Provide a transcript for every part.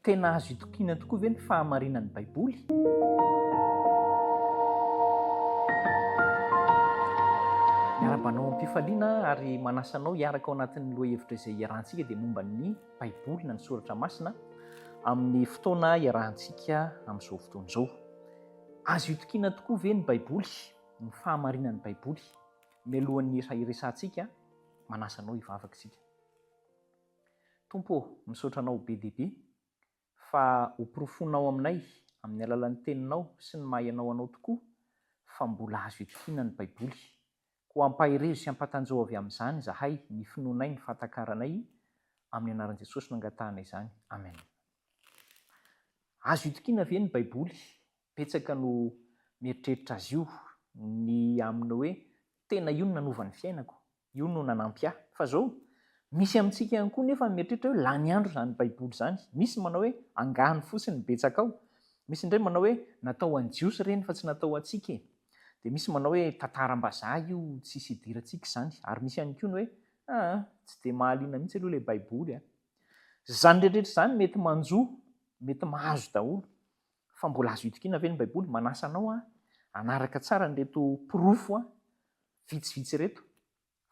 Tena azo itokiana tokoa ve ny fahamarinan'ny Baiboly? Miarahaba anao am-pifaliana ary manasa anao hiaraka ao anatin'ny lohahevitra izay iarahantsika dia momba ny Baiboly na ny Soratra Masina amin'ny fotoana iarahantsika amin'izao fotoana izao. Azo itokiana tokoa ve ny Baiboly, ny fahamarinan'ny Baiboly? Mialohan'ny hiresahantsika, manasa anao hivavaka isika. Tompo ô, misaotra Anao be dia be fa hoporofoinao aminay amin'ny alalan'ny Teninao sy ny maha Ianao Anao tokoa fa mbola azo itokiana ny Baiboly. Koa ampaherezo sy ampatanjao avy amin'izany izahay, ny finoanay, ny fahatakaranay, amin'ny anaran'i Jesosy no angatahanay izany. Amen. Azo itokiana ve ny Baiboly? Betsaka no mieritreritra azy io ny amin'ny hoe tena io no nanova ny fiainako. Io no nanampy ahy. Fa zao, misy amintsika ihany koa nefa mieritreritra hoe lany andro izany baiboly izany. Misy manao hoe angano fotsiny ny betsaka ao. Misy indray manao hoe natao ho an'ny jiosy ireny fa tsy natao ho antsika e. Dia misy manao hoe tantaram-bazaha io tsisy idirantsika izany. Ary misy ihany koa ny hoe aa tsy dia mahaliana mihitsy aloha ilay baiboly a. Izany rehetrarehetra izany mety manjo, mety mahazo daholo. Fa mbola azo itokiana ve ny baiboly? Manasa anao aho hanaraka tsara an'ireto porofo vitsivitsy ireto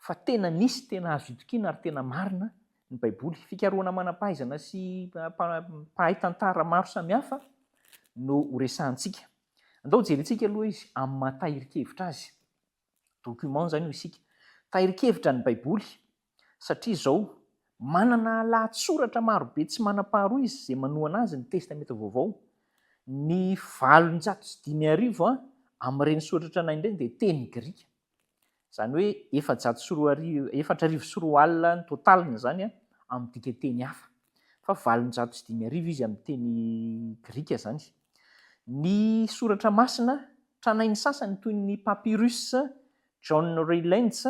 fa tena nisy, tena azo itokiana ary tena marina ny Baiboly. Fikarohana manam-pahaizana sy mpahay tantara maro samihafa no horesahantsika. Andao hojerentsika aloha izy amin'ny maha tahirin-kevitra azy. Document izany hoy isika. Tahirin-kevitra ny Baiboly satria izao, manana lahatsoratra marobe tsy manam-paharoa izy izay manohana azy ny Testamenta Vaovao. Ny 5800 amin'ireny soratra tranainy ireny dia teny grika. Izany hoe 2400, 2004 ny totaliny izany amin'ny dikanteny hafa. Fa 5800 izy amin'ny teny grika izany. Ny soratra masina tranainy sasany toy ny papyrus John Rylands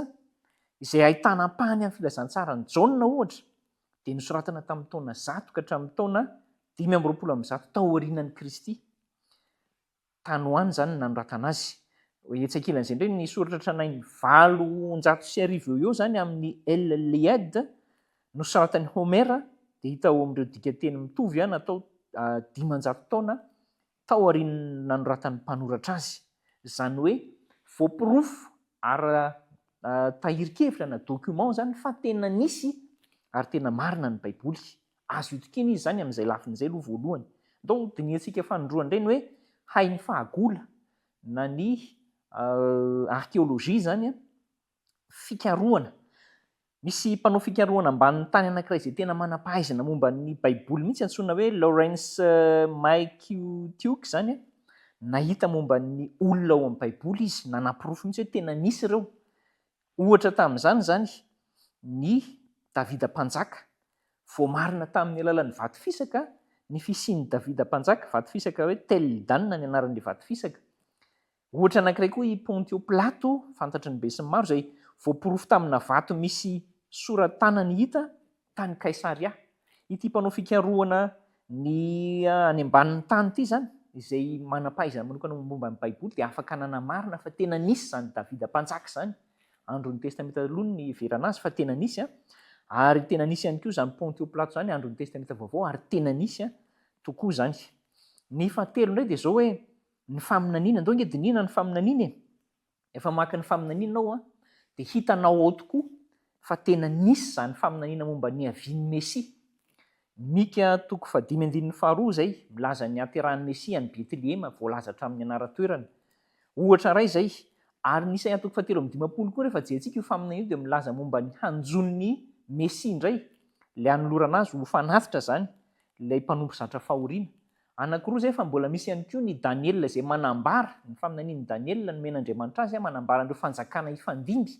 izay ahitana ampahany amin'ny Filazantsaran'i Jaona, ohatra, dia nosoratana tamin'ny taona zato ka hatramin'ny taona 125 taorianan'i Kristy. Tany ho any izany no nanoratana azy. Etsy ankilan'izay indray, ny soratra tranainy 1800 eo ho eo izany amin'ny Iliad, nosoratan'i Homera, dia hita ao amin'ireo dikanteny mitovy natao 500 taona taorian'ny nanoratan'ny mpanoratra azy. Izany hoe voaporofo ara tahirin-kevitra na document izany fa tena nisy ary tena marina ny Baiboly. Azo itokiana izy izany amin'izay lafiny izay aloha voalohany. Ndao hodinihantsika fanindroany indray ny hoe hain'ny fahagola na ny archéologie izany fikarohana. Misy mpanao fikarohana ambanin'ny tany anankiray izay tena manam-pahaizana momba ny Baiboly mihitsy antsoina hoe Lawrence McCutcheon izany. Nahita momba ny olona ao amin'ny Baiboly izy, nanaporofo mihitsy hoe tena nisy ireo. Ohatra tamin'izany izany ny Davida Mpanjaka. Voamarina tamin'ny alalan'ny vato fisaka ny fisian'i Davida Mpanjaka, vato fisaka hoe Tel Dan ny anaran'ilay vato fisaka. Ohatra anankiray koa i Pontio Pilato, fantatry ny besinimaro, izay voaporofo tamina vato misy sora-tanany hita tany Kaisaria. Ity mpanao fikarohana ny any ambanin'ny tany ity izany, izay manam-pahaizana manokana momba ny Baiboly, dia afaka nanamarina fa tena nisy izany Davida Mpanjaka izany. Andron'ny Testamenta Taloha no niheverana azy fa tena nisy, ary tena nisy ihany koa izany Pontio Pilato izany andron'ny Testamenta Vaovao, ary tena nisy tokoa izany. Ny fahatelo indray dia izao hoe, Ny faminaniana, andao ange dinihina ny faminaniana e! Efa maka ny faminaniana ao an, dia hitanao ao tokoa fa tena nisy izany faminaniana momba ny niavian'ny Mesia. Mika toko fahadimy andininy faharoa izay, milaza ny hahaterahan'ny Mesia any Betlehema, voalaza hatramin'ny anaran-toerana. Ohatra iray izay. Ary ny Isaia toko fahatelo amby dimampolo koa rehefa jerentsika io faminaniana io dia milaza momba ny hanjo ny Mesia indray, ilay hanolorana azy ho fanatitra izany, ilay mpanompo zatra fahoriana. Anankiroa izay fa mbola misy ihany koa ny Daniela izay manambara, ny faminanian'i Daniela nomen'Andriamanitra azy manambara an'ireo fanjakana hifandimby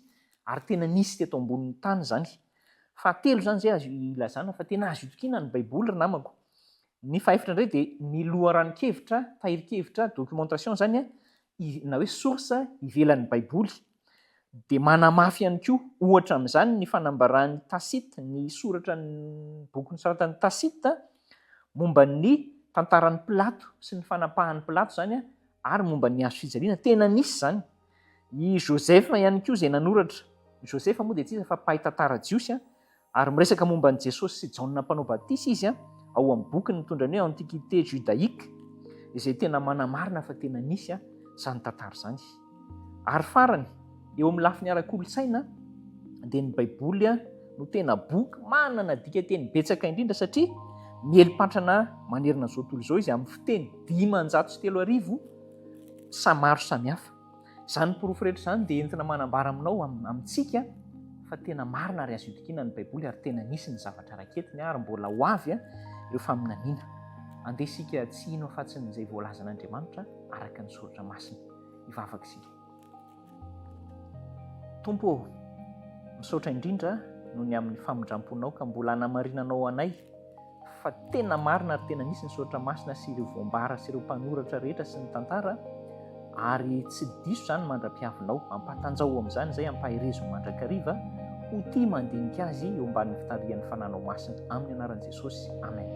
ary tena nisy teto ambonin'ny tany izany. Fahatelo izany izay azo ilazana fa tena azo itokiana ny Baiboly ry namako. Ny fahefatra indray dia ny loharanon-kevitra, tahirin-kevitra, documentation izany na hoe source ivelan'ny Baiboly. Dia manamafy ihany koa, ohatra amin'izany ny fanambaran'i Tacite, ny soratra ny boky nosoratan'i Tacite momba ny tantaran'i Pilato sy ny fanapahan'i Pilato izany ary momba ny hazo fijaliana. Tena nisy izany. I Josèphe ihany koa izay nanoratra. I Josèphe moa dia tsy iza fa mpahay tantara jiosy ary miresaka momba an'i Jesosy sy Jaona Mpanao Batisa izy Ao amin'ny bokiny mitondra ny hoe Antiquités Judaïques, izay tena manamarina fa tena nisy izany tantara izany. Ary farany, eo amin'ny lafiny ara-kolontsaina, dia ny Baiboly no tena boky manana dikanteny betsaka indrindra satria mieli-patrana manerana izao tontolo izao izy amin'ny fiteny 3500 sa maro samihafa. Izany porofo rehetra izany dia entina manambara aminao, amintsika, fa tena marina ary azo itokiana ny Baiboly ary tena nisy ny zavatra raketiny ary mbola ho avy ireo faminaniana. Andeha isika tsy hino afa-tsy izay voalazan'Andriamanitra araka ny Soratra Masina. Hivavaka isika. Tompo ô, misaotra indrindra noho ny amin'ny famindram-ponao ka mbola anamarinanao anay fa tena marina ary tena nisy ny soratra masina sy ireo voambara sy ireo mpanoratra rehetra sy ny tantara ary tsy diso izany mandra-piavinao. Ampatanjaho amin'izany izay, ampaherezo mandrakariva ho tia mandinika azy eo ambanin'ny fitarihan'ny Fananao Masina. Amin'ny anaran'i Jesosy. Amen.